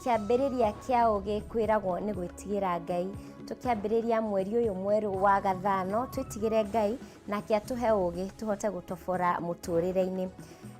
Kĩambĩrĩria kĩa ũgĩ kwĩragwo nĩ gwĩtigĩra Ngai. Tũkĩambĩrĩria mweri ũyũ mwerũ wa gathano, twĩtigĩre Ngai nake atũhe ũgĩ tũhote gũtobora mũtũrĩre-inĩ.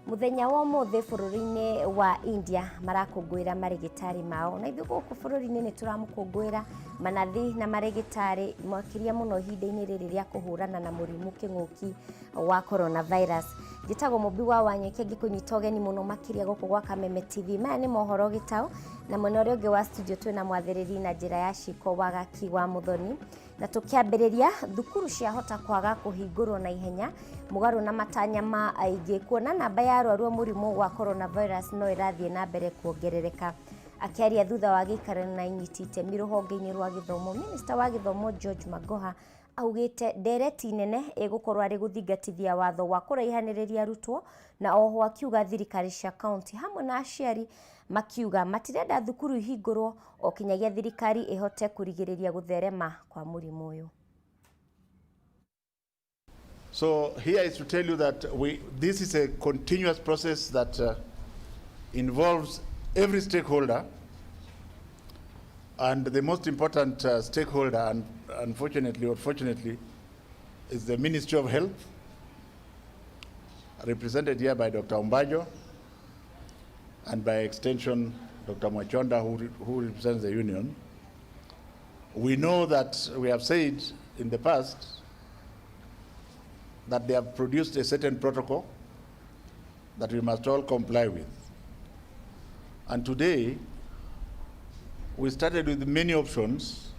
Mũthenya wa ũmũthĩ bũrũri-inĩ wa India marakũngũĩra marĩgĩtarĩ mao, na ithuĩ gũkũ bũrũri-inĩ nĩ tũramũkũngũĩra manathi na marĩgĩtarĩ makĩria mũno ihinda-inĩ rĩrĩ rĩa kũhũrana na mũrimũ kĩng'ũki wa coronavirus. Njĩtagwo Mũmbi wa Wanyũike, ngĩkũnyita ũgeni mũno makĩria gũkũ gwa Kameme TV. Maya nĩ mohoro gĩtaũ, na mwena ũrĩa ũngĩ wa studio twĩna mwathĩrĩri na njĩra ya ciko Wagaki wa Mũthoni. Na tũkĩambĩrĩria, thukuru ciahota kwaga kũhingũrwo na ihenya mũgarũ na matanya ma aingĩ, kuona namba ya arwaru a mũrimũ wa coronavirus no ĩrathiĩ na mbere kuongerereka. Akĩaria thutha wa gĩikaro na inyiti itemi rũhonge-inĩ rwa gĩthomo, Minista wa gĩthomo George Magoha augĩte ndereti nene ĩgũkorwo arĩ gũthingatithia watho wa kũraihanĩrĩria arutwo, na oho akiuga thirikari cia kaunti hamwe na aciari makiuga matirenda thukuru ihingũrwo o kinyagia thirikari ĩhote kũrigĩrĩria gũtherema kwa mũrimũ ũyũ. So here is to tell you that this is a continuous process that involves every stakeholder, and the most important stakeholder, and unfortunately or fortunately, is the Ministry of Health, represented here by Dr. Ombajo, and by extension, Dr. Mwachonda, who represents the union. We know that we have said in the past that they have produced a certain protocol that we must all comply with. And today, we started with many options,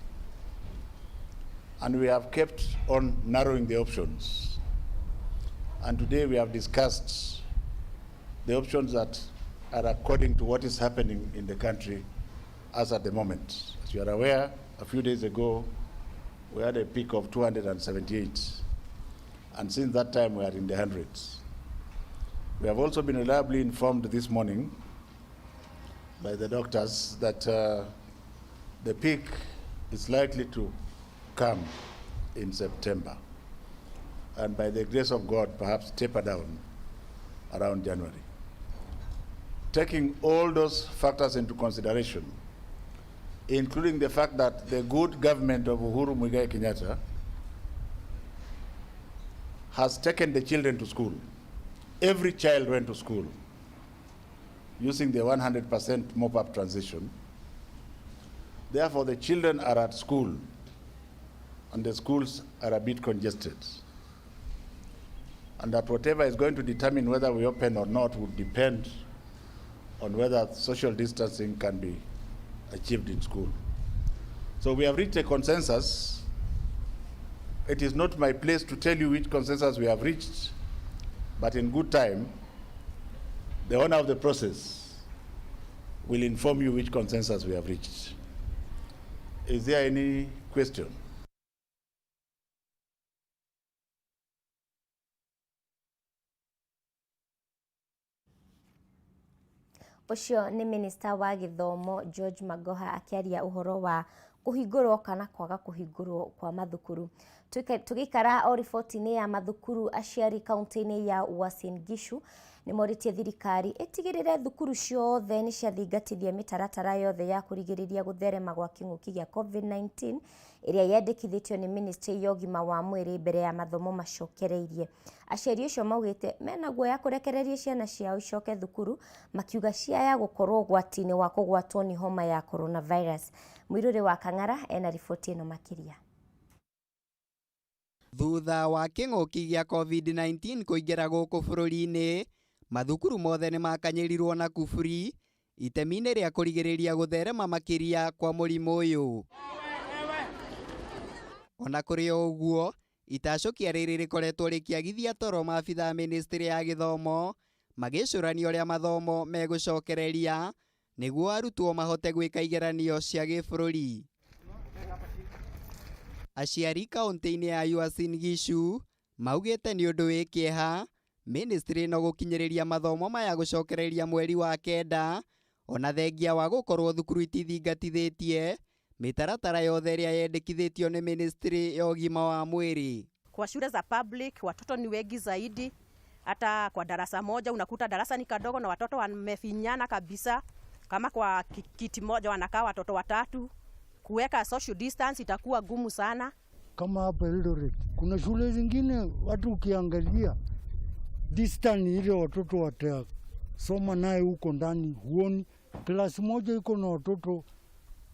and we have kept on narrowing the options. And today we have discussed the options that are according to what is happening in the country as at the moment. As you are aware, a few days ago, we had a peak of 278. And since that time, we are in the hundreds. We have also been reliably informed this morning by the doctors that the peak is likely to come in September. And by the grace of God, perhaps taper down around January. Taking all those factors into consideration, including the fact that the good government of Uhuru Muigai Kenyatta has taken the children to school. Every child went to school using the 100% mop-up transition. Therefore, the children are at school, and the schools are a bit congested. And that whatever is going to determine whether we open or not would depend on whether social distancing can be achieved in school. So we have reached a consensus. It is not my place to tell you which consensus we have reached, but in good time, the owner of the process will inform you which consensus we have reached. Is there any question? Ũcio nĩ Minista wa gĩthomo George Magoha akĩaria ũhoro wa kũhingũrwo kana kwaga kũhingũrwo kwa mathukuru. Tũgĩikara o riboti-inĩ ya mathukuru, aciari kaunti-inĩ ya Uasin Gishu nĩ morĩtie thirikari ĩtigĩrĩre thukuru ciothe nĩ ciathingatithia mĩtaratara yothe ya kũrigĩrĩria gũtherema gwa kĩng'ũki gĩa COVID-19 ĩrĩa yendekithĩtio nĩ ministry ya ũgima wa mwĩrĩ mbere ya mathomo macokereirie. Aciari acio maugĩte mena guoya kũrekereria ciana ciao icoke thukuru, makiuga ciaya gũkorwo ũgwati-inĩ wa kũgwatwo nĩ homa ya coronavirus. Mũirũrĩ wa Kang'ara ena riboti ĩno makĩria. Thutha wa kĩng'ũki gĩa COVID-19 kũingĩra gũkũ bũrũri-inĩ, mathukuru mothe nĩ makanyĩrirwo na kuburi itemi-inĩ rĩa kũrigĩrĩria gũtherema makĩria kwa mũrimũ ũyũ. Ona kũrĩ o ũguo, itacũkia rĩrĩ rĩkoretwo rĩkĩagithia toro maabithaa ministry ya gĩthomo magĩcũrania ũrĩa mathomo megũcokereria nĩguo arutwo mahote gwĩka igeranio cia gĩbũrũri. Aciari kaunti-inĩ ya Uasin Gishu maugĩte nĩ ũndũ wĩ kĩeha ministry ĩno gũkinyĩrĩria mathomo maya gũcokereria mweri wa kenda, ona thengia wa gũkorwo thukuru itithingatithĩtie mĩtaratara yothe ĩrĩa yendekithĩtio nĩ ministry ya ũgima wa mwĩrĩ. Kwa shule za public watoto ni wengi zaidi, hata kwa darasa moja unakuta darasa ni kadogo na watoto wamefinyana kabisa. Kama kwa kiti moja wanakaa watoto watatu, kuweka social distance itakuwa gumu sana. Kama hapa Eldoret kuna shule zingine watu ukiangalia distance ile watoto watasoma naye huko ndani, huoni klasi moja iko na watoto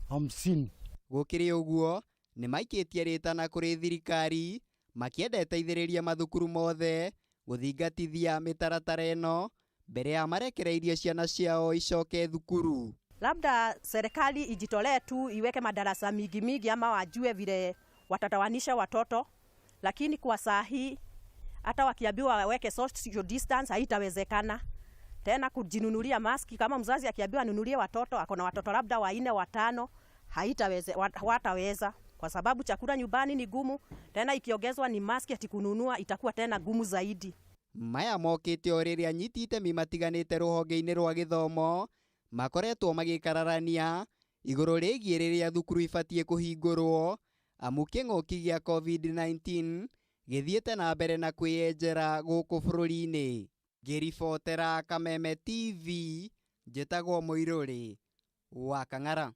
50. Gũkĩrĩ ũguo nĩ maikĩtie rĩtana kũrĩ thirikari makĩenda ĩteithĩrĩrie mathukuru mothe gũthingatithia mĩtaratara ĩno mbere ya marekereirie ciana ciao icoke thukuru. Labda serikali ijitolee tu iweke madarasa mingi mingi, ama wajue vile watatawanisha watoto, lakini kwa saa hii hata wakiambiwa waweke social distance haitawezekana. Tena kujinunulia maski, kama mzazi akiambiwa anunulie watoto, ako na watoto labda 4 5, wataweza, kwa sababu chakula nyumbani ni gumu, tena ikiongezwa ni maski ati kununua itakuwa tena gumu zaidi. Maya mokĩte o rĩrĩa anyiti itemi matiganĩte rũhonge-inĩ rwa gĩthomo makoretwo magĩkararania igũrũ rĩgiĩ rĩrĩa thukuru ibatiĩ kũhingũrwo amu kĩng'ũki gĩa COVID-19 gĩthiĩte na mbere na kwĩyenjera gũkũ bũrũri-inĩ. Ngĩribotera Kameme TV, njĩtagwo Mũirũrĩ wa Kang'ara.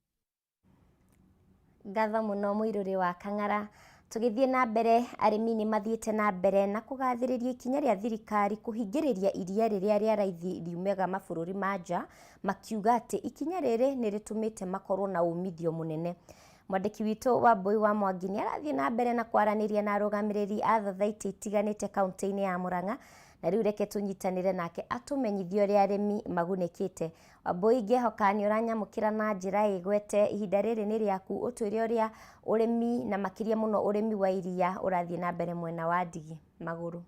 Ngatho mũno Mũirũrĩ wa Kang'ara. Tũgĩthiĩ na mbere, arĩmi nĩ mathiĩte na mbere na kũgathĩrĩria ikinya rĩa thirikari kũhingĩrĩria iria rĩrĩa rĩa raithi riumaga mabũrũri ma nja, makiuga atĩ ikinya rĩrĩ nĩ rĩtũmĩte makorwo na umithio mũnene. Mwandĩki witũ Wambui wa Mwangi nĩ arathiĩ na mbere na kwaranĩria na arũgamĩrĩri a thothaitĩ itiganĩte kaunti-inĩ ya Murang'a, na rĩu reke tũnyitanĩre nake atũmenyithie ũrĩa arĩmi magunĩkĩte. Wambui, ngĩhoka nĩ ũranyamũkĩra na njĩra ĩgwete, ihinda rĩrĩ nĩ rĩaku, ũtwĩre ũrĩa ũrĩmi na makĩria mũno ũrĩmi wa iria ũrathiĩ na mbere mwena wa Ndigi Magũrũ.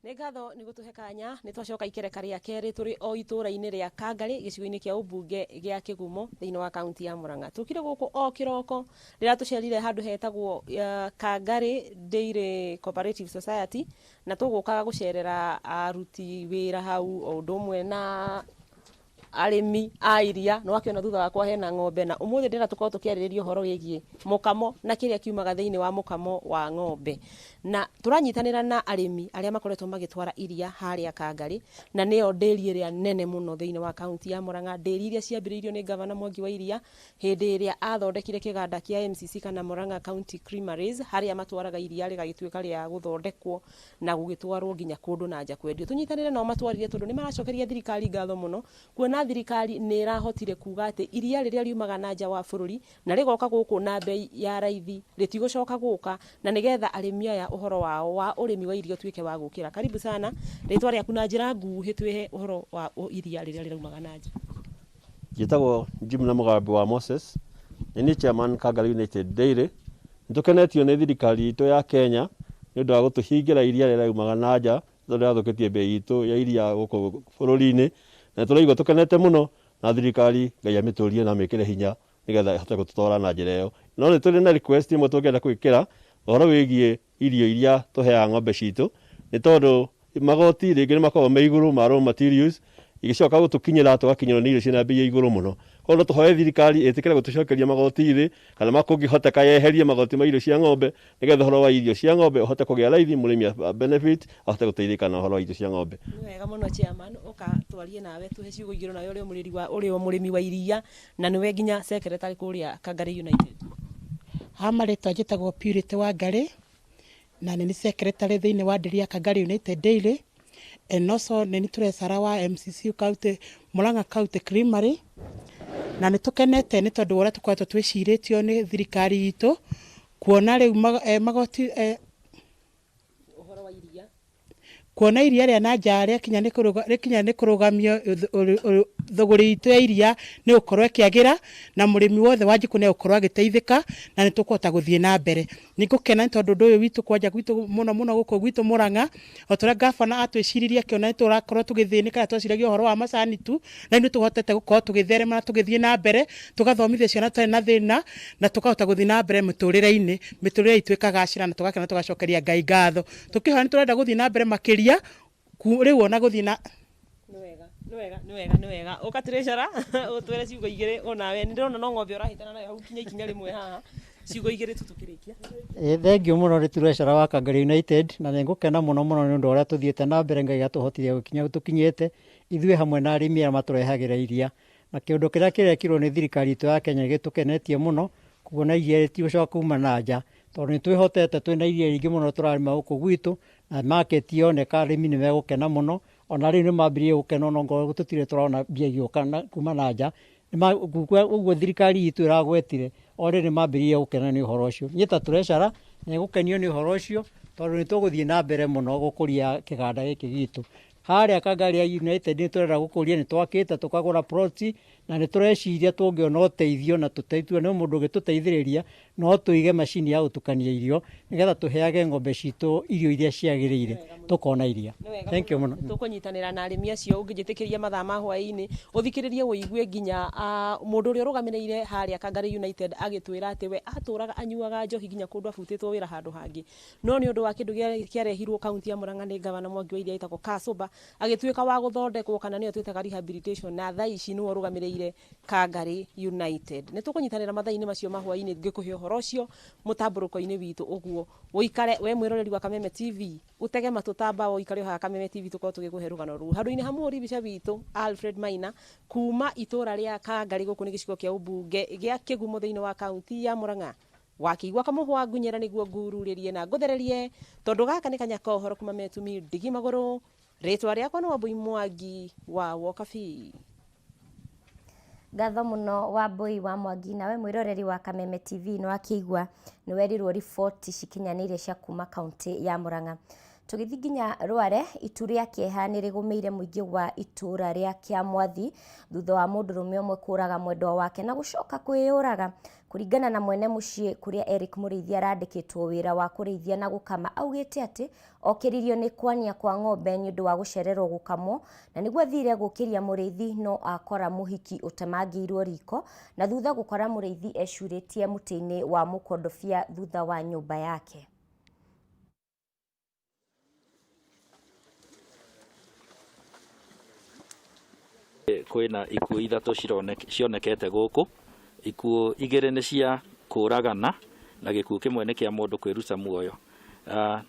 Nĩ ngatho nĩ gũtũhe kanya, nĩ twacoka ikereka rĩa kerĩ tũrĩ o itũra-inĩ rĩa Kangarĩ gĩcigo-inĩ kĩa ũmbunge gĩa Kĩgumo thĩinĩ wa kaunti ya Murang'a. Tũkire gũkũ o kĩroko rĩrĩa tũcerire handũ hetagwo Kangarĩ Dairy Cooperative Society, na tũgũkaga gũcerera aruti wĩra hau o ũndũ ũmwe na arĩmi a iria. Nĩ wakĩona thutha wakwa hena ng'ombe, na ũmũthĩ ndĩrenda tũkorwo tũkĩarĩrĩria ũhoro wĩgiĩ mũkamo na kĩrĩa kiumaga thĩinĩ wa mũkamo wa ng'ombe, na tũranyitanĩra na arĩmi arĩa makoretwo magĩtwara iria harĩa Kangarĩ, na nĩyo ndĩri ĩrĩa nene mũno thĩinĩ wa kaunti ya Murang'a, ndĩri iria ciambĩrĩirio nĩ gavana Mwangi wa Iria hĩndĩ ĩrĩa athondekire kĩganda kĩa MCC kana Murang'a County Creameries, harĩa matwaraga iria rĩgagĩtuĩka rĩa gũthondekwo na gũgĩtwarwo nginya kũndũ na nja kwendio. Tũnyitanĩre nao matwarire tondũ nĩ maracokeria thirikari ngatho mũno kuona thirikari nĩ ĩrahotire kuga atĩ iria rĩrĩa riumaga na nja wa bũrũri na rĩgoka gũkũ na bei ya raithi rĩtigũcoka gũka, na nĩgetha arĩmi aya ũhoro wao wa ũrĩmi wa iria ũtuĩke wa gũkĩra. Karibu sana, rĩtwa rĩaku na njĩra nguhĩ twĩhe ũhoro wa iria rĩrĩa rĩraumaga na nja. Njĩtagwo Jim na Mũgambi wa Moses, nĩ niĩ chairman Kangarĩ United Dairy. Nĩtũkenetio nĩ thirikari itũ ya Kenya nĩ ũndũ wa gũtũhingĩra iria rĩrĩa riumaga na nja, tondũ rĩrathũkĩtie bei itũ ya iria gũkũ bũrũri-inĩ, na tũraigua tũkenete mũno na thirikari Ngai amĩtũrie na amĩkĩre hinya nĩgetha ĩhote gũtũtwara na njĩra ĩyo. No nĩ tũrĩ na request ĩmwe tũngĩenda gwĩkĩra ũhoro wĩgiĩ irio iria tũheaga ng'ombe citũ, nĩ tondũ magoti rĩngĩ nĩ makoragwo me igũrũ ma raw materials, igĩcoka gũtũkinyĩra tũgakinyĩrwo nĩ irio ciĩna bei ya igũrũ mũno. Koguo no tũhoe thirikari ĩtĩkĩre gũtũcokeria magoti thĩ, kana kũngĩhoteka yeherie magoti ma irio cia ng'ombe, nĩgetha ũhoro wa irio cia ng'ombe ũhote kũgĩa raithi, mũrĩmi a benefit ahote gũteithĩka na ũhoro wa irio cia ng'ombe. Nĩ wega mũno chairman, ũka twarie nawe tũhe ciugo igĩrĩ nawe ũrĩ mũrĩmi wa iria na nĩwe nginya secretary kũrĩa Kangarĩ United. Ha marĩtwa njĩtagwo Purity Wangari na nĩ secretary thĩinĩ wa ndĩri ya Kangarĩ United Dairy, and also nĩ ni treasurer wa MCC County Murang'a County Creamery, na nĩ tũkenete nĩ tondũ wa ũrĩa tũkoretwo twĩcirĩtio nĩ thirikari itũ kuona rĩu magoti ũhoro wa iria, kuona iria rĩa na nja rĩakinya nĩ kũrũgamio thũgũrĩ itũ ya iria nĩ gũkorwo ĩkĩagĩra, na mũrĩmi wothe wa Njikũ nĩ egũkorwo agĩteithĩka na nĩ tũkũhota gũthiĩ na mbere. Nĩ ngũkena nĩ tondũ ũndũ ũyũ witũ kwanja gwitũ mũno mũno gũkũ gwitũ Murang'a, o ta ũrĩa gavana atwĩciririe akĩona nĩ tũrakorwo tũgĩthĩnĩka na tweciragia ũhoro wa macani tu, na nĩ tũhotete gũkorwo tũgĩtherema na tũgĩthiĩ na mbere, tũgathomithia ciana tũtarĩ na thĩna na tũkahota gũthiĩ na mbere mĩtũrĩre-inĩ, mĩtũrĩre itũ ĩkagacĩra na tũgakena tũgacokeria Ngai ngatho. Tũkĩhoya nĩ tũrenda gũthiĩ na mbere makĩria rĩu ona gũthiĩ na nĩ wega ũka treasurer ũtwĩre ciugo igĩrĩ onawe nĩ ndĩrona no ng'ombe ũrahĩtana nayo hau kinya ikinya rĩmwe haha. Ciugo igĩrĩ tu tũkĩrĩkia. Ĩ, thengiũ mũno nĩ Treasurer wa Kangari United na nĩ ngũkena mũno mũno nĩ ũndũ wa ũrĩa tũthiĩte na mbere Ngai atũhotithia gũkinya hau tũkinyĩte ithuĩ hamwe na arĩmi arĩa matũrehagĩra iria na kĩũndũ kĩrĩa kĩrekirwo nĩ thirikari itũ ya Kenya nĩ gĩtũkenetie mũno kuona iria rĩtigũcoka kuma na nja tondũ nĩ twĩhotete twĩna iria rĩingĩ mũno tũrarĩma gũkũ gwitũ na market yoneka arĩmi nĩ megũkena mũno ona rĩu nĩ mambĩrĩirie gũkena ona ongorwo tũtirĩ tũrona mbia igĩũka kuma na nja. Ũguo thirikari itũ ĩragwetire already nĩ mambĩrĩirie gũkena nĩ ũhoro ũcio. Niĩ ta treasurer nĩ ngũkenio nĩ ũhoro ũcio tondũ nĩ tũgũthiĩ na mbere mũno gũkũria kĩganda gĩkĩ gitũ. Harĩa Kangaria United nĩ tũrenda gũkũria, nĩ twakĩte tũkagũra ploti na nĩ tũreciria tũngĩona ũteithio na tũteithio nĩ mũndũ ũngĩtũteithĩrĩria no tũige macini ya gũtukania irio nĩgetha tũheage ng'ombe citũ irio iria ciagĩrĩire tũkona iria. Thank you mũno. Tũkũnyitanĩra na arĩmi acio ũngĩnjĩtĩkĩria mathaa ma hwaĩ-inĩ ũthikĩrĩrie ũigue nginya mũndũ ũrĩa ũrũgamĩrĩire harĩa Kangari United agĩtwĩra atĩ we atũraga anyuaga njohi nginya kũndũ abutĩtwo wĩra handũ hangĩ, no nĩ ũndũ wa kĩndũ kĩarehirwo kaunti ya Murang'a nĩ gavana Mwangi wa Iria ĩtagwo Kasũmba, agĩtuĩka wa gũthondekwo kana nĩyo twĩtaga rehabilitation, na thaa ici nĩwe ũrũgamĩrĩire Kangari United. Nĩ tũkũnyitanĩra mathaa-inĩ macio ma hwaĩ-inĩ ngĩkũhe ũhoro ũcio mũtambũrũko-inĩ witũ, ũguo ũikare we mwĩroreri wa Kameme TV ũtege matũ ta mbaũ ũikare o haha Kameme TV tũkorwo tũgĩkũhe rũgano rũu. Handũ-inĩ ha mũhũri mbica witũ Alfred Maina kuma itũra rĩa Kangari gũkũ nĩ gĩcigo kĩa ũmbunge gĩa Kĩgumo thĩinĩ wa kaunti ya Murang'a, wakĩigua kamũhwa ngunyĩra nĩguo ngururĩrie na ngũthererie tondũ gaka nĩ kanya ka ũhoro kuma metumi ndigi magũrũ. Rĩtwa rĩakwa nĩ Wambui Mwangi wa Wokabi. Ngatho mũno Wambui wa Mwangi. Nawe mwĩroreri wa Kameme TV nĩ wakĩigua nĩ werirwo riboti cikinyanĩire cia kuma kaunti ya Murang'a. Tũgĩthiĩ nginya Rware, itu rĩa kĩeha nĩ rĩgũmĩire mũingĩ wa itũũra rĩa Kĩamwathi thutha wa mũndũrũme ũmwe kũraga mwendwa wake na gũcoka kwĩyũraga. Kũringana na mwene mũciĩ kũrĩa Eric Mũrĩithi arandĩkĩtwo wĩra wa kũrĩithia na gũkama, augĩte atĩ okĩririo nĩ kwania kwa ng'ombe nĩ ũndũ wa gũcererwo gũkamwo na nĩguo athire gũkĩria Mũrĩithi no akora mũhiki ũtemangĩirwo riko na thutha gũkora Mũrĩithi ecurĩtie mũtĩ-inĩ wa mũkondobia thutha wa nyũmba yake. Kwĩna ikuũ ithatũ cionekete gũkũ. Ikuũ igĩrĩ nĩ cia kũragana na gĩkuũ kĩmwe nĩ kĩa mũndũ kwĩruta muoyo.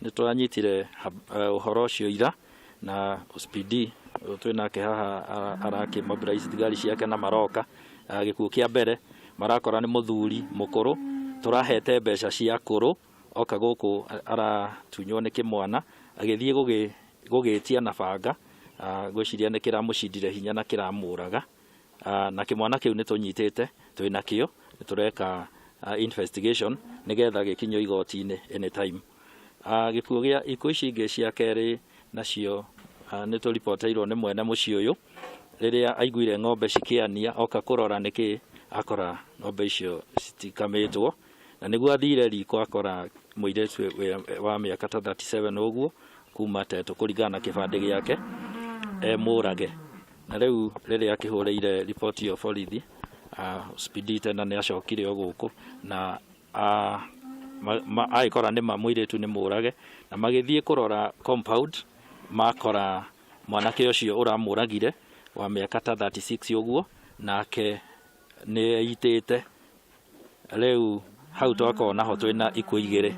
Nĩ tũranyitire ũhoro ũcio ira na SPD twĩnake haha arakĩ mobilize thigari ciake na maroka. Gĩkuũ kĩa mbere marakora nĩ mũthuri mũkũrũ tũrahete mbeca cia kũrũ oka gũkũ aratunywo nĩ kĩmwana agĩthiĩ gũgĩtia na banga, ngwĩciria nĩ kĩramũcindire hinya na kĩramũraga. Na kĩmwana kĩu nĩ tũnyitĩte twĩna kĩo nĩ tũreka investigation nĩgetha gĩkinyio igoti-inĩ anytime. Gĩkuũ gĩa ikuũ ici ingĩ cia kerĩ nacio nĩ tũripoteirwo nĩ mwene mũciĩ ũyũ rĩrĩa aiguire ng'ombe cikĩania oka kũrora nĩkĩ akora ng'ombe icio citikamĩtwo na nĩguo athire riko akora mũirĩtu wa mĩaka ta 37 ũguo kuma Tetũ kũringana na kĩbandĩ gĩake e mũrage. Na rĩu rĩrĩa akĩhũrĩire riboti ĩyo borithi, SPD tena nĩ acokire o gũkũ na agĩkora nĩ ma mũirĩtu nĩ mũrage na magĩthiĩ kũrora compound makora mwanake ũcio ũramũragire wa mĩaka ta 36 ũguo nake nĩ eitĩte. Rĩu hau twakorwo naho twĩna ikuũ igĩrĩ.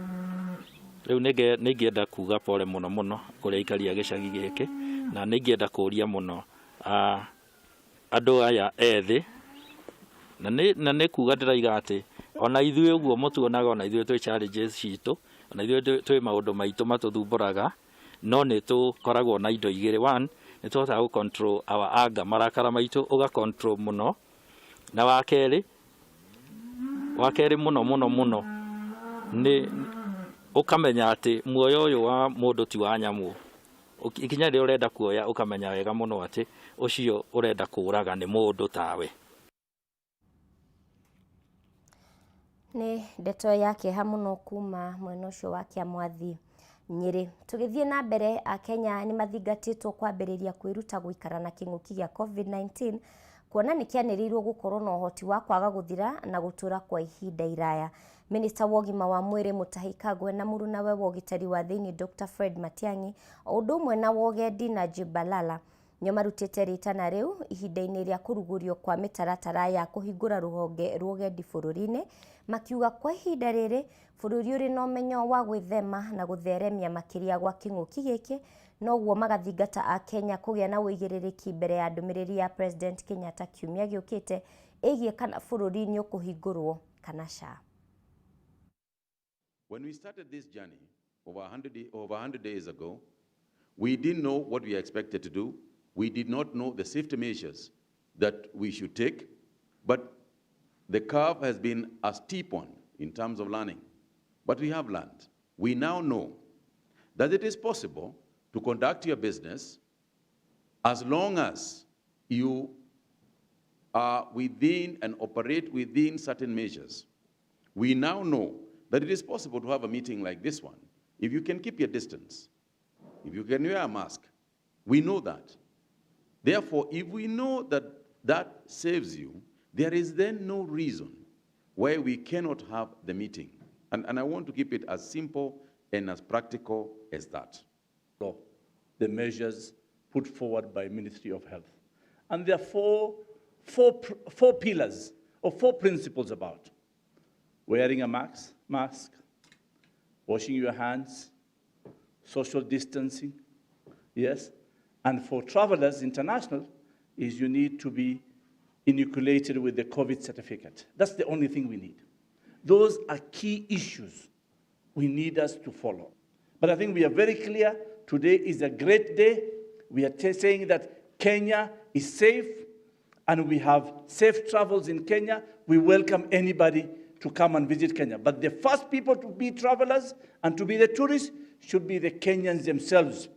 Rĩu nĩ ingĩenda kuga pole mũno mũno kũrĩ aikari a gĩcagi gĩkĩ na nĩ ingĩenda kũria mũno andũ aya ethĩ na nĩ kuga ndĩraiga atĩ ona ithuĩ ũguo mũtuonaga ona ithuĩ twĩ challenges citũ ona ithuĩ twĩ maũndũ maitũ matũthumbũraga no nĩ tũkoragwo na indo igĩrĩ. One, nĩ tũhotaga gũ control our anger, marakara maitũ ũga control mũno, na wa kerĩ mũno mũno mũno nĩ ũkamenya atĩ muoyo ũyũ wa mũndũ ti wa nyamũ. Ikinya rĩrĩa ũrenda kuoya ũkamenya wega mũno atĩ ũcio ũrenda kũraga nĩ mũndũ tawe. Nĩ ndeto ya kĩeha mũno kuma mwena ũcio wa Kĩamwathi Nyĩrĩ. Tũgĩthiĩ na mbere, Akenya nĩ mathingatĩtwo kwambĩrĩria kwĩruta gũikara na kĩng'ũki gĩa COVID-19 kuona nĩ kĩanĩrĩirwo gũkorwo na ũhoti wa kwaga gũthira na gũtũra kwa ihinda iraya. Minista wa ũgima wa mwĩrĩ Mutahi Kagwe na mũrunawe wa ũgitĩri wa thĩinĩ Dr. Fred Matiang'i o ũndũ ũmwe na wa ũgendi Najib Balala Nĩo marutĩte rĩtana rĩu ihinda-inĩ rĩa kũrugũrio kwa mĩtaratara ya kũhingũra rũhonge rwa ũgendi bũrũri-inĩ, makiuga kwa ihinda rĩrĩ bũrũri ũrĩ na ũmenyo wa gwĩthema na gũtheremia makĩria gwa kĩng'ũki gĩkĩ, noguo magathingata Akenya kũgĩa na ũigĩrĩrĩki mbere ya ndũmĩrĩri ya President Kenyatta kiumia gĩũkĩte ĩgiĩ kana bũrũri nĩ ũkũhingũrwo kana ca. When we started this journey over 100 days ago, we didn't know what we expected to do. We did not know the safety measures that we should take, but the curve has been a steep one in terms of learning. But we have learned. We now know that it is possible to conduct your business as long as you are within and operate within certain measures. We now know that it is possible to have a meeting like this one if you can keep your distance, if you can wear a mask. We know that. Therefore, if we know that that saves you, there is then no reason why we cannot have the meeting. And I want to keep it as simple and as practical as that. The measures put forward by Ministry of Health. And there are four pillars or four principles about wearing a mask, washing your hands, social distancing, yes. And for travelers international, is you need to be inoculated with the COVID certificate. That's the only thing we need. Those are key issues we need us to follow. But I think we are very clear. Today is a great day. We are saying that Kenya is safe and we have safe travels in Kenya. We welcome anybody to come and visit Kenya. But the first people to be travelers and to be the tourists should be the Kenyans themselves.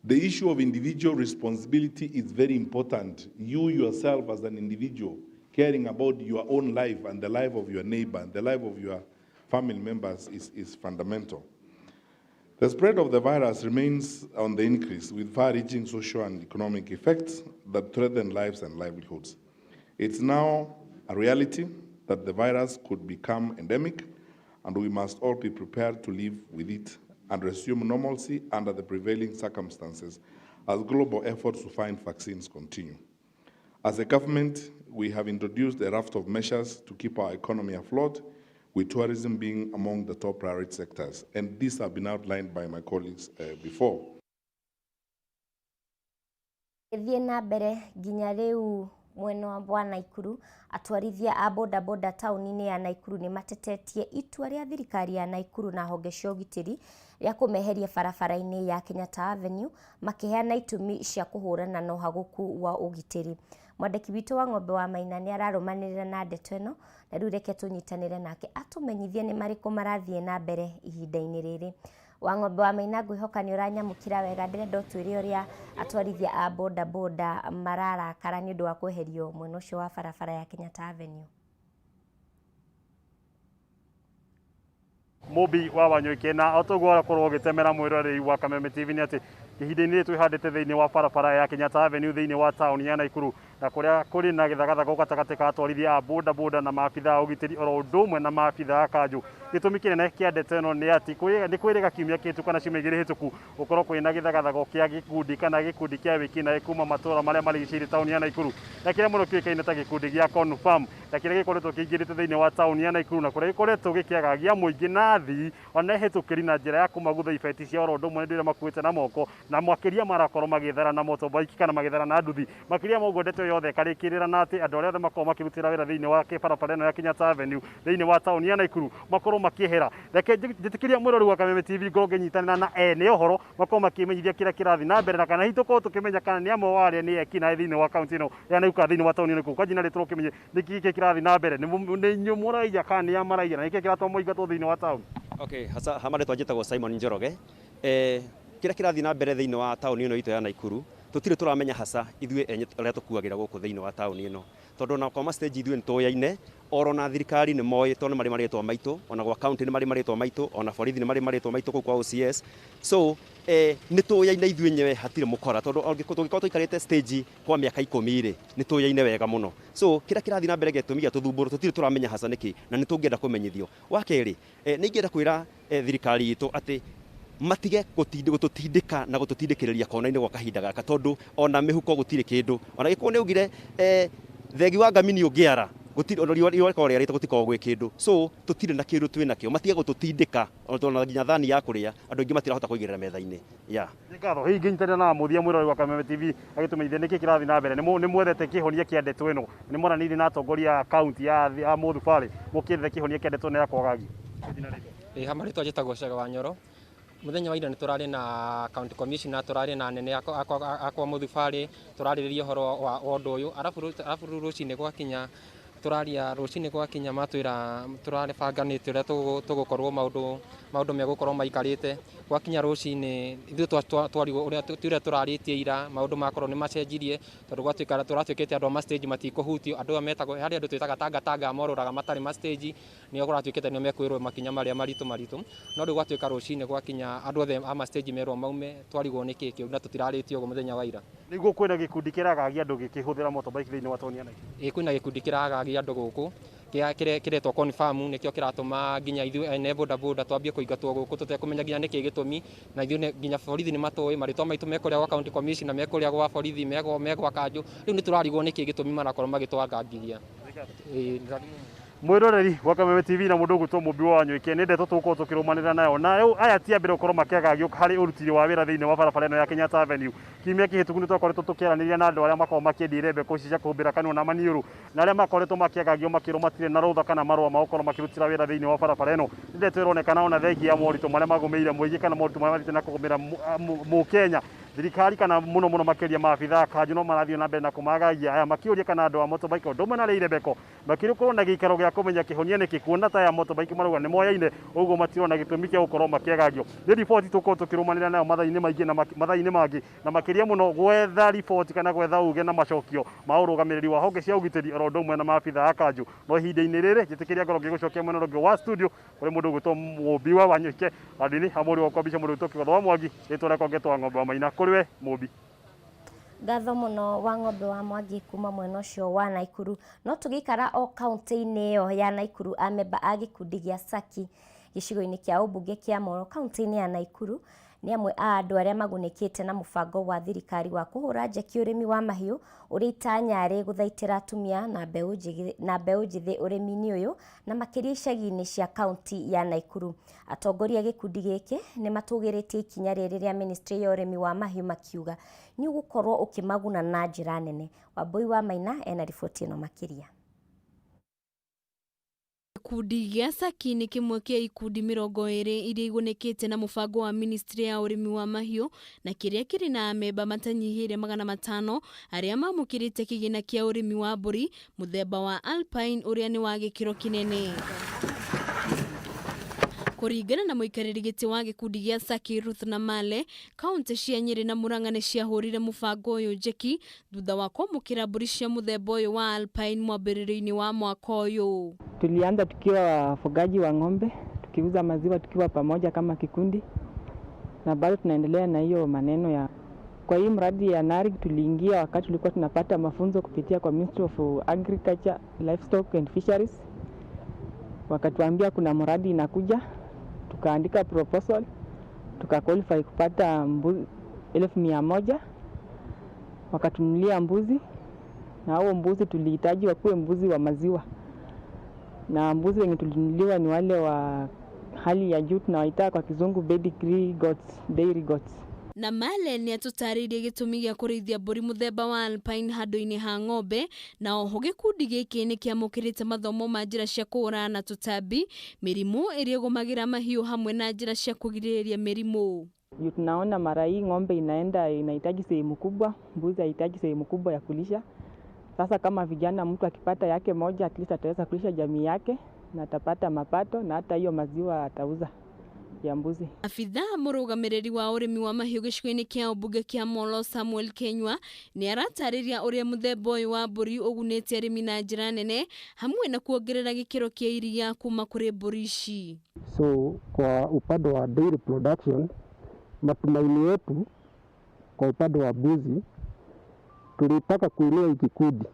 The issue of individual responsibility is very important. You yourself as an individual caring about your own life and the life of your neighbor and the life of your family members is fundamental. The spread of the virus remains on the increase with far-reaching social and economic effects that threaten lives and livelihoods. It's now a reality that the virus could become endemic, and we must all be prepared to live with it and resume normalcy under the prevailing circumstances as global efforts to find vaccines continue. As a government, we have introduced a raft of measures to keep our economy afloat, with tourism being among the top priority sectors. And these have been outlined by my colleagues before. Thiĩ na mbere nginya rĩu mwena wa Naikuru, atwarithia a bodaboda taũni-inĩ ya Naikuru nĩ matetetie itua rĩa thirikari ya Naikuru na honge cia ũgitĩri rĩa kũmeheria barabara-inĩ ya Kenyatta Avenue, makĩheana itũmi cia kũhũrana na ũhagũku wa ũgitĩri. Mwandĩki witũ wa Ng'ombe wa Maina nĩ ararũmanĩrĩra na ndeto ĩno, na rĩu reke tũnyitanĩre nake atũmenyithie nĩ marĩkũ marathiĩ na mbere ihinda-inĩ rĩrĩ. Wa Ng'ombe wa Maina, ngwĩhoka nĩ ũranyamũkĩra wega. Ndĩrenda ũtwĩre ũrĩa atwarithia a bodaboda mararakara nĩ ũndũ wa kweherio mwena ũcio wa barabara ya Kenyatta Avenue. Mũmbi wa Wanyũike, na o toguo ũrakorwo ũgĩtemera mwĩroreri wa Kameme TV nĩ atĩ ihinda-inĩ rĩrĩ twĩhandĩte thĩinĩ wa barabara ya Kenyatta Avenue thĩinĩ wa taũni ya Naikuru, na kũrĩa kũrĩ na gĩthagathago gatagatĩ ka atwarithia a bodaboda na maabitha a ũgitĩri oro ũndũ ũmwe na maabitha a kanjũ. Gĩtũmi kĩnene kĩa ndeto ĩno nĩ atĩ nĩ kwĩrĩga kiumia kĩhĩtũku kana ciumia 2 hĩtũku gũkorwo kwĩna gĩthagathago kĩa gĩkundi kana gĩkundi kĩa wĩkinaĩ kuma matũra marĩa marigicĩirie taũni ya Naikuru, na kĩrĩa mũno kĩũĩkaine ta gĩkundi gĩa Confirm, na kĩrĩa gĩkoretwo kĩingĩrĩte thĩinĩ wa taũni ya Naikuru, na kũrĩa gĩkoretwo gĩkĩagagia mũingĩ na athii ona ehĩtũkĩri na njĩra ya kũmagutha ibeti cia oro ũndũ ũmwe na indo iria makuĩte na moko, na makĩria marakorwo magĩthara na motorbike kana magĩthara na nduthi. Makĩria ma ũguo, ndeto yothe ĩkarĩkĩrĩra na atĩ andũ arĩa othe makoragwo makĩrutĩra wĩra thĩinĩ wa barabara ĩno ya Kenyatta Avenue thĩinĩ wa taũni ya Naikuru makorwo makĩehera. Reke njĩtĩkĩria mwĩrori wa Kameme TV ngorwo ngĩnyitanĩra na ene ũhoro makorwo makĩmenyithia kĩrĩa kĩrathiĩ na mbere, na kana hihi tũkorwo tũkĩmenya kana nĩ amwe wa arĩa nĩ ekinaĩ thĩinĩ wa kaunti ĩno ya Naikuru kana thĩinĩ wa taũni ĩno Naikuru. Kwa jina rĩtũ ũkĩmenye nĩ kĩĩ kĩrathiĩ na mbere, nĩ inyuĩ mũraiya kana nĩ a maraiya, na nĩkĩĩ kĩratũma mũingatwo thĩinĩ wa taũni? Okay, hasa ha marĩtwa njĩtagwo Simon Njoroge. Kĩrĩa kĩrathiĩ na mbere thĩinĩ wa taũni ĩno itũ ya Naikuru, tũtirĩ tũramenya hasa ithuĩ enye arĩa tũkuagĩra gũkũ thĩinĩ wa taũni ĩno, tondũ ona kwa stage ithuĩ nĩ tũyaine oro na thirikari nĩ moĩ, tondũ nĩ marĩ marĩtwa maitũ, ona gwa county nĩ marĩ marĩtwa maitũ, ona borithi nĩ marĩ marĩtwa maitũ kũu kwa OCS. So nĩ tũyaine ithuĩ enyewe, hatirĩ mũkora, tondũ tũngĩkorwo tũikarĩte stage kwa mĩaka 10 rĩ, nĩ tũyaine wega mũno. So kĩrĩa kĩrathiĩ na mbere gĩtũmi gĩa tũthumbũrwo tũtirĩ tũramenya hasa nĩkĩ, na nĩ tũngĩenda kũmenyithio. Wa kerĩ, nĩ ingĩenda kwĩra thirikari itũ atĩ Matige gũtũtindĩka na gũtũtindĩkĩrĩria kona-inĩ gwa kahinda gaka, tondũ ona mĩhuko gũtirĩ kĩndũ. Ona gĩkorwo nĩ augire thegi wa ngamini ũngĩara gũtirĩ, ona riũa rĩkorwo rĩarĩte gũtikoragwo gwĩ kĩndũ. So tũtirĩ na kĩndũ twĩ nakĩo, matige gũtũtindĩka ona nginya thani ya kũrĩa andũ aingĩ matirahota kũigĩrĩra metha-inĩ. Yeah. Nĩ ngatho. Hihi ngĩnyitanĩra na mũthia mwĩroreri wa Kameme TV agĩtũmenyithia nĩkĩ kĩrathiĩ na mbere. Nĩ mwethete kĩhonia kĩa ndeto ĩno, nĩ mwaranĩirie na atongoria a kaunti ya Mũthubarĩ mũkĩetha kĩhonia kĩa ndeto ĩno ya kwagagio. Ĩ hama rĩtwa njĩtagwo Cega wa Nyoro. Mũthenya wa ira nĩ tũrarĩ na county commissioner, tũrarĩ na anene akwa Mũthubarĩ, tũrarĩrĩria ũhoro wa ũndũ ũyũ. Arabu rĩu rũcinĩ gwakinya, tũraria rũcinĩ gwakinya matwĩra tũrabanganĩte ũrĩa tũgũkorwo maũndũ megũkorwo maikarĩte. Gwakinya rũcinĩ ithuĩ twarigwo ũrĩa ti ũrĩa tũrarĩtie ira, maũndũ makorwo nĩ macenjirie, tondũ gwatuĩka tũratuĩkĩte andũ a ma stage matikũhutio. Andũ aya metagwo, harĩ andũ twĩtaga tanga tanga morũraga matarĩ ma stage, nĩo kũratuĩkĩte nĩo mekwĩrwo makinya marĩa maritũ maritũ. No rĩu gwatuĩka rũcinĩ gwakinya andũ othe a ma stage merwo maume, twarigwo nĩkĩ kĩu na tũtirarĩtie ũguo mũthenya wa ira. Nĩguo kwĩna gĩkundi kĩragagia andũ gĩkĩhũthĩra motorbike thĩinĩ wa taũni ya Naikuru. Ĩ kwĩna gĩkundi kĩragagia andũ gũkũ kĩretwo confirm, nĩkĩo kĩratũma nginya ithuĩ ene boda boda twambie kũingatwo gũkũ tũtekũmenya nginya nĩkĩ gĩtũmi, na ithuĩ nginya borithi nĩ matũĩ marĩtwa maitũ mekũrĩa gwa county commissioner, mekũrĩa gwa borithi, megwa kanjũ. Rĩu nĩ tũrarigwo nĩkĩ gĩtũmi marakorwo magĩtwangangithia. Mwĩroreri wa Kameme TV na mũndũ ũgwĩtwo Mũmbi wa Wanyoike, nĩ ndeto tũgũkorwo tũkĩrũmanĩra nayo. Nayo aya ti a mbere gũkorwo makĩagagio harĩ ũrutiri wa wĩra thĩinĩ wa barabara ĩno ya Kenyatta Avenue. Kiumia kĩhĩtũku nĩ twakoretwo tũkĩaranĩria na andũ arĩa makoragwo makĩendia irembeko ici cia kũhumbĩra kanua na maniũrũ, na arĩa makoretwo makĩagagio makĩrwo matirĩ na rũtha kana marũa ma gũkorwo makĩrutĩra wĩra thĩinĩ wa barabara ĩno. Nĩ ndeto ĩronekana ona thengia ya moritũ marĩa magũmĩire mũingĩ kana moritũ marĩa mathiĩte na kũgũmĩra Mũkenya, thirikari kana mũno mũno makĩria maabithaa kanjũ no marathiĩ na mbere na kũmagagia aya makĩũria kana andũ a motorbike ũndũ ũmwe na arĩa irembeko makĩria gũkorwo na gĩikaro gĩa kũmenya kĩhonia nĩkĩ, kuona ta aya motorbike marauga nĩ moyaine ũguo matirona gĩtũmi kĩa gũkorwo makĩagagio. Nĩ riboti tũkorwo tũkĩrũmanĩra nayo mathaa-inĩ maingĩ na mathaa-inĩ mangĩ, na makĩria mũno gwetha riboti kana gwetha uge na macokio ma ũrũgamĩrĩri wa honge cia ũgitĩri oro ũndũ ũmwe na maabithaa a kanjũ. No ihinda-inĩ rĩrĩ njĩtĩkĩria ngorwo ngĩgũcokia mwena ũrĩa ũngĩ wa studio kũrĩ mũndũ ũgwĩtwo Mũmbi wa Wanyoike, handũ-inĩ ha mũriũ wakwa mbica mũndũ ũgwĩtwo Kĩgotho wa Mwangi, rĩtwa rĩakwa ngetwo wa Ng'ombe wa Maina. Kũrĩ we Mũmbi. Ngatho mũno wa Ng'ombe wa Mwangi kuma mwena ũcio wa Naikuru. No tũgĩikara o kaunti-inĩ ĩyo ya Naikuru, amemba a gĩkundi gĩa Saki gĩcigo-inĩ kĩa ũmbunge kĩa Moro kaunti-inĩ ya Naikuru nĩ amwe a andũ arĩa magunĩkĩte na mũbango wa thirikari wa kũhũra njeki ũrĩmi wa mahiũ ũrĩa itanya rĩ gũthaitĩra atumia na mbeũ njĩthĩ ũrĩmi-inĩ ũyũ na makĩria icagi-inĩ cia kaunti ya Naikuru. Atongoria a gĩkundi gĩkĩ nĩ matũgĩrĩtie ikinya rĩrĩ rĩa ministry ya ũrĩmi wa mahiũ makiuga nĩ ũgũkorwo ũkĩmaguna na njĩra nene. Wambui wa Maina ena riboti ĩno makĩria. Gĩkundi gĩa Saki nĩ kĩmwe kĩa ikundi 20 iria igunĩkĩte na mũbango wa ministry ya ũrĩmi wa mahiũ na kĩrĩa kĩrĩ na amemba matanyihĩire 500 arĩa mamũkĩrĩte kĩgĩna kĩa ũrĩmi wa mbũri mũthemba wa Alpine ũrĩa nĩ wa gĩkĩro kĩnene. Kũringana na mũikarĩri gĩtĩ wa gĩkundi gĩa Saki Ruth Namale, kaunti cia Nyĩrĩ na Murang'a nĩ ciahũrire mũbango ũyũ njeki thutha wa kwamũkĩra mbũri cia mũthemba ũyũ wa Alpine mwambĩrĩrio-inĩ wa mwaka ũyũ. Tulianza tukiwa wafugaji wa ng'ombe, tukiuza maziwa tukiwa pamoja kama kikundi, na bado tunaendelea na hiyo maneno ya kwa hii mradi ya NARIC. Tuliingia wakati tulikuwa tunapata mafunzo kupitia kwa Ministry of Agriculture, Livestock and Fisheries. Wakatuambia kuna mradi inakuja, tukaandika proposal, tukaqualify kupata mbuzi 100,000. Wakatunulia mbuzi, na hao mbuzi tulihitaji wakuwe mbuzi wa maziwa, na mbuzi wenye tulinunuliwa ni wale wa hali ya juu, tunawaita kwa kizungu pedigree goats, dairy goats. Na Male nĩ atũtarĩirie gĩtũmi gĩa kũrĩithia mbũri mũthemba wa Alpine handũ-inĩ ha ng'ombe, na oho gĩkundi gĩkĩ nĩ kĩamũkĩrĩte mathomo ma njĩra cia kũhũrana na tũtambi, mĩrimũ ĩrĩa ĩgũmagĩra mahiũ hamwe na njĩra cia kũgirĩrĩria mĩrimũ. Juu tunaona mara hii ng'ombe inaenda inahitaji sehemu kubwa, mbuzi haihitaji sehemu kubwa ya kulisha. Sasa kama vijana, mtu akipata yake moja at least ataweza kulisha jamii yake na atapata mapato, na hata hiyo maziwa atauza ya mbuzi. Abithaa mũrũgamĩrĩri wa ũrĩmi wa mahiũ gĩcigo-inĩ kĩa ũmbunge kĩa Molo Samuel Kenywa nĩ aratarĩria ũrĩa mũthemba ũyũ wa mbũri ũgunĩte arĩmi na njĩra nene hamwe na kuongerera gĩkĩro kĩa iria kuma kũrĩ mbũri ici. So kwa upande wa dairy production, matumaini yetu kwa upande wa mbuzi, tulitaka kuinua kikundi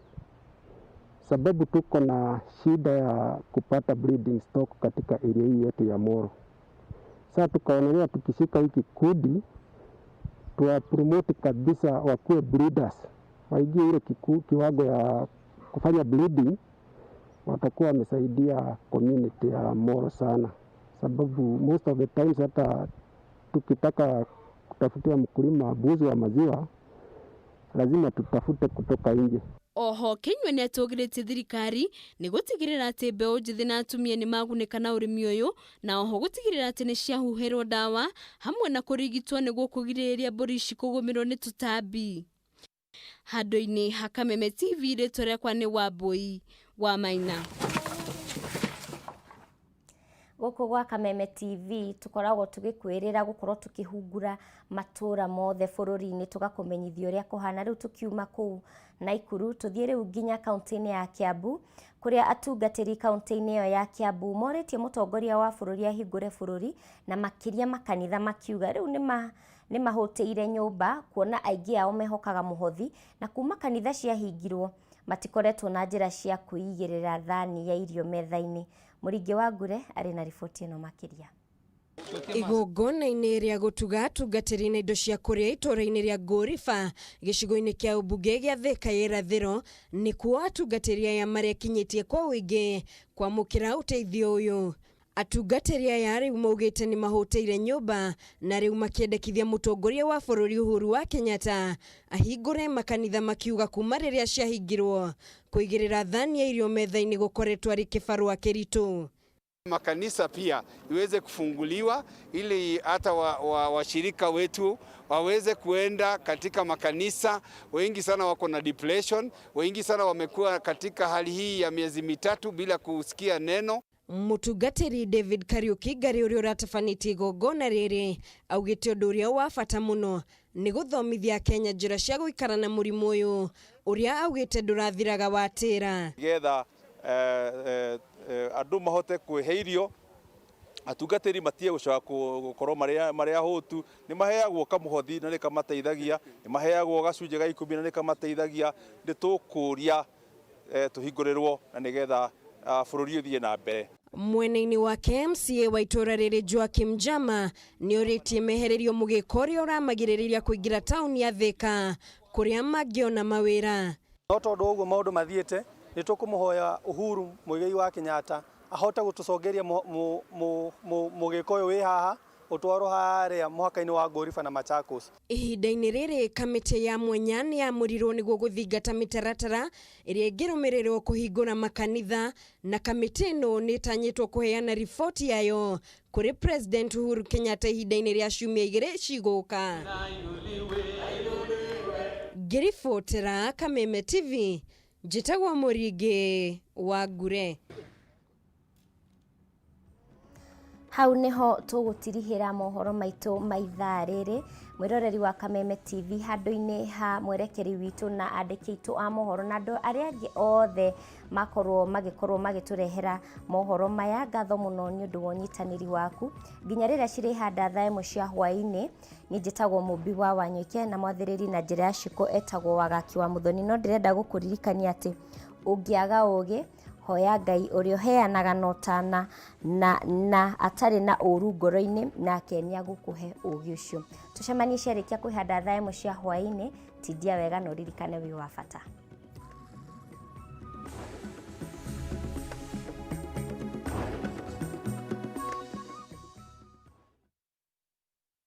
sababu tuko na shida ya kupata breeding stock katika area hii yetu ya Moro. Sasa tukaonelea tukishika hii kikundi tuwapromote kabisa, wakuwe breeders, waingie ile kiwango ya kufanya breeding, watakuwa wamesaidia community ya Molo sana, sababu most of the times hata tukitaka kutafutia mkulima mbuzi wa maziwa lazima tutafute kutoka nje. Oho Kinyua nĩ atũgĩrĩtie thirikari nĩ gũtigĩrĩra atĩ mbeũ njĩthĩ na atumia nĩ magunĩka na ũrĩmi ũyũ na oho gũtigĩrĩra atĩ nĩ ciahuhĩrwo ndawa hamwe na kũrigitwo nĩguo kũgirĩrĩria mbũri ici kũgũmĩrwo nĩ tũtambi. Handũ-inĩ ha Kameme TV rĩtwa rĩakwa nĩ Wambui wa Maina. Gũkũ gwa Kameme TV tũkoragwo tũgĩkwĩrĩra gũkorwo tũkĩhungura matũra mothe bũrũri-inĩ tũgakũmenyithia ũrĩa kũhana. Rĩu tũkiuma kũu Naikuru tũthiĩ rĩu nginya kaunti-inĩ ya Kiambu kũrĩa atungatĩri kaunti-inĩ ĩyo ya Kiambu morĩtie mũtongoria wa bũrũri ahingũre bũrũri na makĩria makanitha makiuga rĩu nĩ mahũtĩire nyũmba kuona aingĩ ao mehokaga mũhothi na kuma kanitha ciahingirwo matikoretwo na njĩra cia kwĩigĩrĩra thani ya irio metha-inĩ. Mũringi wa Ngure arĩ na riboti ĩno makĩria. Igongona-inĩ rĩa gũtuga atungatĩri na indo cia kũrĩa itũũra-inĩ rĩa Ngũriba gĩcigo-inĩ kĩa ũmbunge gĩa Thika ya irathĩro nĩkuo atungatĩri aya marekinyĩtie kwa ũingĩ kwamũkĩra ũteithio ũyũ. Atungatĩri aya rĩu maugĩte nĩ mahũtĩire nyũmba na rĩu makĩendekithia mũtongoria wa bũrũri Uhuru wa Kenyatta ahingũre makanitha makiuga kuma rĩrĩa ciahingirwo kũigĩrĩra thani ya irio metha-inĩ gũkoretwo arĩ kĩbarũa kĩritũ. Makanisa pia iweze kufunguliwa ili hata washirika wetu waweze kuenda katika makanisa. Wengi sana wako na depression, wengi sana wamekuwa katika hali hii ya miezi mitatu bila kusikia neno. Mũtungatĩri David Kariuki Ngari ũrĩa ũratabanĩtie igongona rĩrĩ augĩte ũndũ ũrĩa wa bata mũno nĩ gũthomithia Kenya njĩra cia gũikara na mũrimũ ũyũ ũrĩa augĩte ndũrathiraga watĩra. Getha andũ mahote kwĩhe irio, atungatĩri matige gũcoka gũkorwo marĩ ahũtu. Nĩ maheagwo kamũhothi na nĩ kamateithagia, nĩ maheagwo gacunjĩ ga 10 na nĩ kamateithagia. Nĩ tũkũria tũhingũrĩrwo na nĩgetha bũrũri ũthiĩ na mbere. Mwena-inĩ wake MCA wa itũũra rĩrĩ Joakim Njama nĩ orĩtie mehererio mũgĩko ũrĩa ũramagirĩrĩria kũingĩra taũni ya Thika kũrĩa mangĩona mawĩra. No tondũ ũguo maũndũ mathiĩte nĩ tũkũmũhoya Uhuru Muigai wa Kenyatta ahote gũtũcongeria mũgĩko ũyũ wĩ haha ũtwarwo harĩa mũhaka-inĩ wa Ngũriba na Machakos. Ihinda-inĩ rĩrĩ kamĩtĩ ya mwanya nĩ yamũrirwo nĩguo gũthingata mĩtaratara ĩrĩa ĩngĩrũmĩrĩrwo kũhingũra makanitha na kamĩtĩ ĩno nĩ ĩtanyĩtwo kũheana riboti yayo kũrĩ President Uhuru Kenyatta ihinda-inĩ rĩa ciumia 2 cigũka. Ngĩribotera Kameme TV njĩtagwo Mũringĩ wa Ngure. Hau niho tũgũtirihĩra mohoro maitũ ma ithaa rĩrĩ. Mwĩroreri wa Kameme TV handũ-inĩ ha mwerekeri witũ na andĩki aitũ a mohoro na andũ arĩa angĩ othe makorwo magĩkorwo magĩtũrehera mohoro maya, ngatho mũno nĩ ũndũ wa ũnyitanĩri waku nginya rĩrĩa cirĩhanda thaa 1 cia hwaĩ-inĩ. Niĩ njĩtagwo Mũmbi wa Wanyũike na mwathĩrĩri na njĩra ya ciko etagwo Wagaki wa Mũthoni. No ndĩrenda gũkũririkania atĩ ũngĩaga ũgĩ hoya Ngai ũrĩa ũheanaga na ũtana na atarĩ na ũru ngoro-inĩ, nake nĩagũkũhe ũgĩ ũcio. Tũcemanie ciarĩkia kwĩhanda thaa 1 cia hwaĩ-inĩ. Tindia wega na ũririkane wĩ wa bata.